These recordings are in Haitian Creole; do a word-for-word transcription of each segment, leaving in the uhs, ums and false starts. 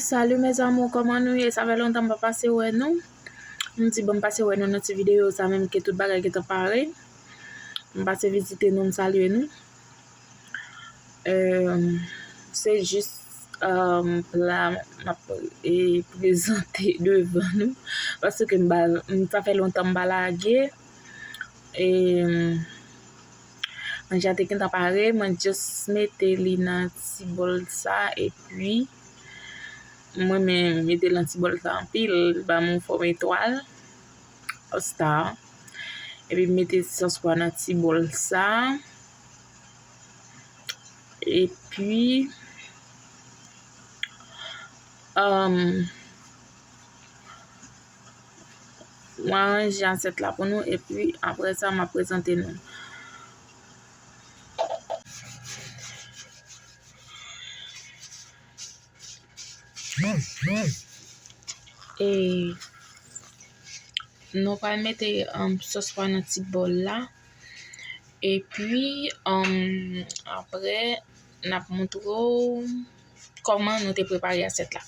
Salut mes amours, kòman nou ye? Sa fè lontan m pa pase wè nou. M di bon m pase wè nou nan ti videyo sa menm ke tout bagay gentan pare. M pase vizite nou, m salye nou. Euh, se jis euh, pla m ap e, prezante devan nou. Paske m ba, m, sa fè lontan m pa lage. E, manje a te gentan pare, mwen just mete li nan ti bòl sa, epi mwen renmen mete l nan ti bòl sa anpil, li ba m yon fòm etwal, star. Epi m mete sòs pwa nan ti bòl sa. Epi, um, mwen aranje asyèt la pou nou, epi apre sa, m ap prezante nou. E nou pral mete um, sòs pwa nan ti bòl la. Epi, um, apre, n ap montre w kòman nou te prepare asyèt la.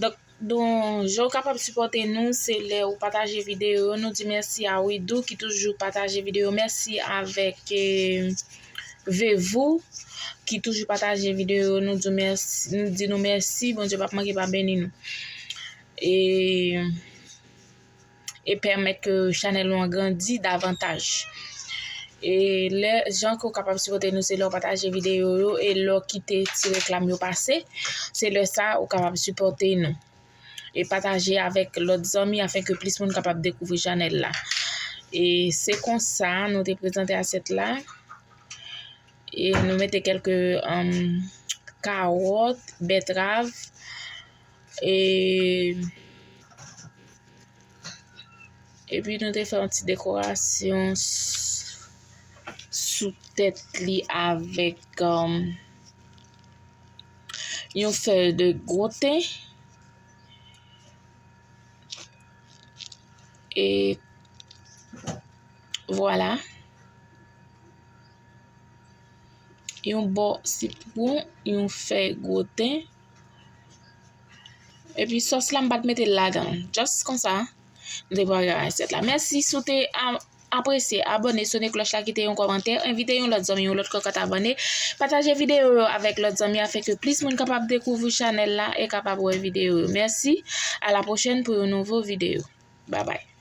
Donk, donk, jan w kapab sipòte nou, se lè ou pataje videyo yo. Nou di mèsi a Widou ki toujou pataje videyo. Mèsi avèk eh, Vevou ki toujou pataje videyo yo. Nou di mèsi, nou di nou mèsi. Bondye p ap manke pa beni nou. E e pèmèt ke chanèl nou an grandi davantaj. E lè, jan ke w kapab sipòte nou, se lè w pataje videyo yo e lè w kite ti reklam yo pase. Se lè sa ou kapab sipòte nou. E pataje avèk lòt zanmi afin ke plis moun kapab dekouvri chanèl la. E se konsa nou te prezante asyèt la. E nou mete kèlke um, kawòt, bètrav, e epi nou te fè yon ti dekorasyon sou tèt li avèk um, yon fèy de gwoten. E vwala. Yon bò sitwon, yon fèy gwoten. Epi sòs la, m pa t mete l ladan. Just konsa, nou te prepare asyèt la. Mèsi si w te apresye, abòne, sone klòch la, kite yon kòmantè, envite yon lòt zanmi, yon lòt kòkant abòne, pataje videyo yo avèk lòt zanmi afin ke plis moun kapab dekouvri chanèl la e kapab wè videyo yo. Mèsi, a la pwochèn pou yon nouvo videyo. Babay.